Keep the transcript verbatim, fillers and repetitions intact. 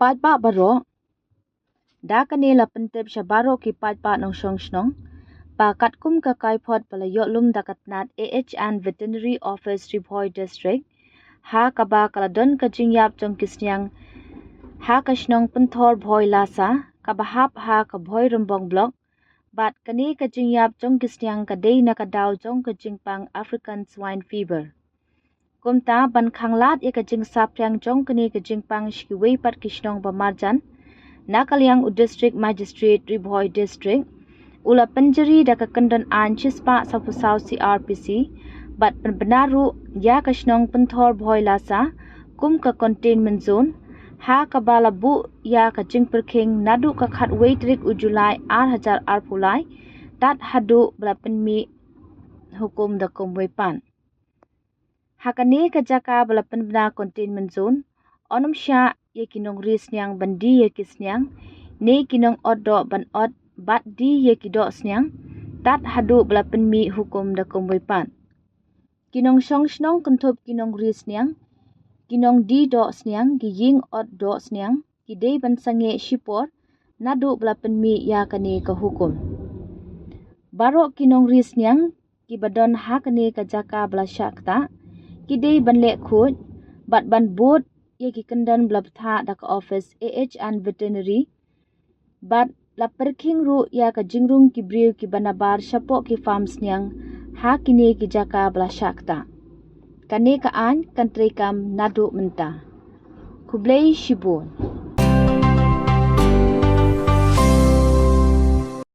Paidbah baroh, da kane la pyntip sha baroh ki paidbah nongshong shnong ba katkum ka kaiphod ba la ïoh lum da ka tnat A H N Veterinary Office Ri Bhoi District, ha kaba ka la don ka jingïap jong ki sniang ha ka shnong Pynthor Bhoi Lasa, kaba hap ha ka Bhoi Rymbong Block, bad kane ka jingïap jong ki sniang ka dei na ka daw jong ka jingpang African Swine Fever. Kumta ban khanglad ïa ka jingsaphriang jong kane ka jingpang sha kiwei pat ki shnong ba marjan, na ka liang u District Magistrate Ri Bhoi District u la pynjari da ka kyndon aiñ shispah sawphew saw C R P C bad pynbna ruh ïa ka shnong Pynthor Bhoi Lasa kum ka containment zone, ha kaba la buh ïa ka jingpyrkhing naduh ka khatwei tarik u July ar hajar arphew lai, tad haduh ba la pynmih hukum da kumwei pat. Ha kane ka jaka ba la pynbna containment zone, yn ym shah ïa ki nongri sniang ban die ïa ki sniang, ne ki nongot doh ban ot bad die ïa ki doh sniang, tad haduh ba la pynmih hukum da kumwei pat. Ki nongshong shnong kynthup ki nongri sniang, ki nongdie doh sniang, ki ïing ot doh sniang, ki dei ban sangeh shipor naduh ba la pynmih ïa kane ka hukum. Baroh ki nongri sniang kiba don ha kane ka jaka ba la shah ktah, ki dei ban leh khuid bad ban bud ïa ki kyndon ba la bthah da ka office A H N Veterinary, bad la pyrkhing ruh ïa ka jingrung ki briew kiba nabar shapoh ki farm sniang ha kine ki jaka ba la shah ktah. Kane ka aiñ kan treikam naduh mynta. Khublei shibun.